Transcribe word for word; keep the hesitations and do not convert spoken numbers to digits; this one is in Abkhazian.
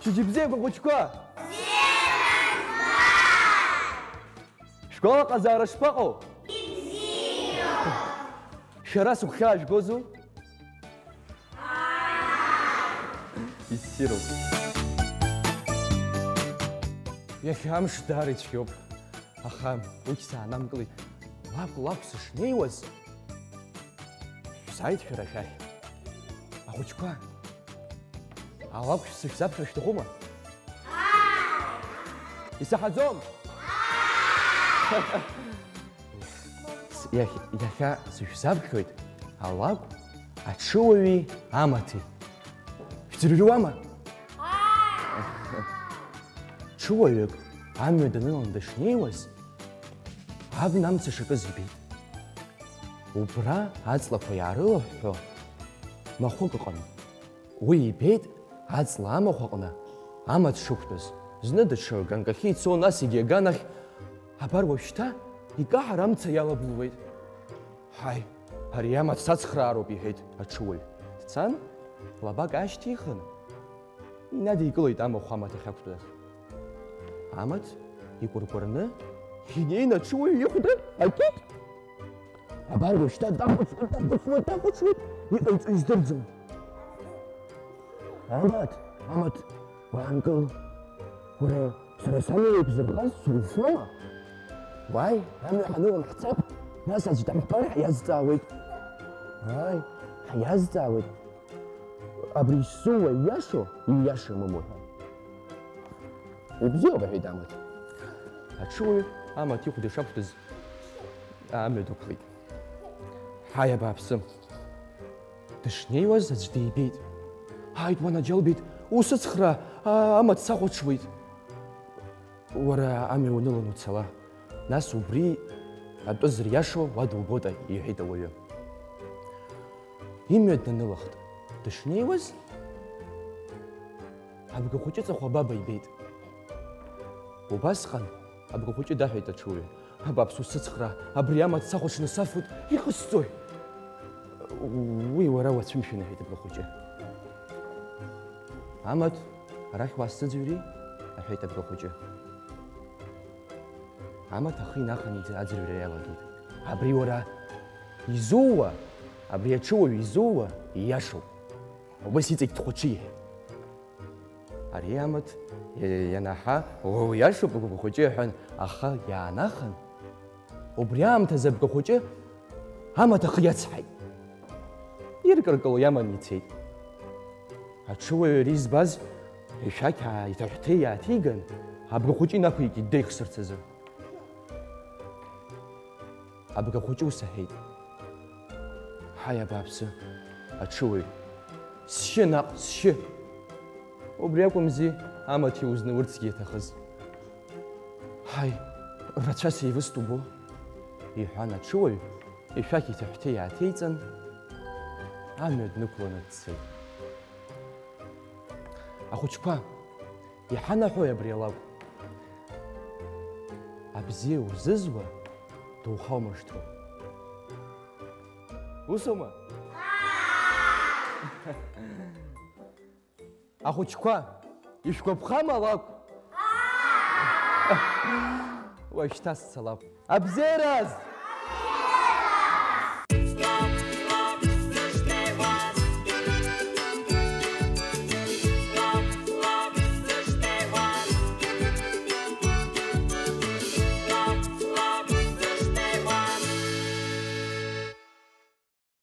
Бзиақәа, хәыҷқәа! Шәгәалаҟазаара шԥаҟоу? Ибзиоуп! Шәара сыгәхьаажәгозу? Иссируп. Иахьа амш даара ицәгьоуп, аха уигь саанамкылеит. Лакә-лакә сышнеиуаз, шәзааит шәара шәахь. Ахәыҷқәа, алакә сышәзаԥхьо шәҭахума? Исаҳаӡом! С-, иахь-, иахьа сышәзаԥхьоит алакә аҽыуаҩи амаҭи. Шәӡырҩуама? Ҽыуаҩык амҩа даныланы дышнеиуаз, абна амца шакыз ибеит. Убра аҵлақәа иаарылыҳәҳәо махәык ыҟан. Уи ибеит аҵла амахә аҟны амаҭ шықәтәаз. Зны даҽа ганкахьы ицо, нас егьи аганахь. Абар уажәшьҭа икаҳар амца иалаблуеит. Ҳаи, ари амаҭ сацхраароуп, иҳәеит аҽыуаҩ. Дцан, лабак аашьҭихын, инадикылеит амахә амаҭ ахьақәтәаз. Амаҭ икәыркәырны инеины аҽыуаҩ ихәда акит. Абар уажәшьҭа дахәаҽуеит, дахәаҽуеит, дахәаҽуеит, иҟаиҵо издырӡом. Амаҭ, амаҭ, уаанкыл. Уара, сара самҩа иқәзырхаз сузноума? Уааи, амҩа ҳанылан ҳцап, нас аӡә даҳбар ҳиазҵаауеит. Ааи, ҳиазҵаауеит. Абри исзууа ииашоу, ииашаму ҳәа. Ибзиоуп, аҳәеит амаҭ. Аҽыуаҩ амаҭ ихәда ишақәтәаз амҩа дықәлеит. Ҳаи, абааԥсы! Дышнеиуаз аӡә дибеит. Ааит, уанаџьалбеит, усыцхраа, а-, амаҭ сахәаҽуеит. Уара амҩа унылан уцала. Нас убри атәы зыриашо уа дубоит, иҳәеит ауаҩы. Имҩа днанылахт. Дышнеиуаз, абгахәыҷы ҵыхәа баба ибеит. Убасҟан абгахәыҷы даҳәеит аҽыуаҩ, абааԥс, усыцхраа, абри амаҭ сахәаҽны сафоит, иҟасҵои? Уи уара уацәымшәан, иҳәеит абгахәыҷы. Амаҭ арахь уаасзыӡырҩри? Аҳәеит абгахәыҷы. Амаҭ ахы инахан иӡ-, аӡырҩра иалагеит. Абри уара изууа, абри аҽыуаҩ изууа ииашоуп. Убас иҵегь дхәаҽы иҳәеит. Ари амаҭ иа-, ианаҳа, уиашоуп, агәыԥ хәыҷы, иҳәан, аха иаанахан, убри аамҭазы абгахәыҷы амаҭ ахы иацҳаит. Иркыркыло иаман ицеит. Аҽыуаҩ ари збаз ишәақь аа-, иҭаҳәҭеи иааҭиган, абгахәыҷы инақәикит деихсырц азы. Абгахәыҷы ус аҳәеит. Ҳаи, абааԥсы, аҽыуаҩ! Сшьы наҟ, сшьы! Убри акәымзи амаҭ иузны урҭгьы иаҭахыз. Ҳаи, рацәа сеивыст убо, иҳәан аҽыуаҩ, ишәақь иҭаҳәҭеи иааҭеиҵан, амҩа днықәланы дцеит. Ахәыҷқәа, иҳанаҳәои абри алакә? Абзиа узызуа духаумыршҭуа. Усоума? Ахәыҷқәа, ишәгәаԥхама алакә? Уажәшьҭа сцалап. Абзиараз!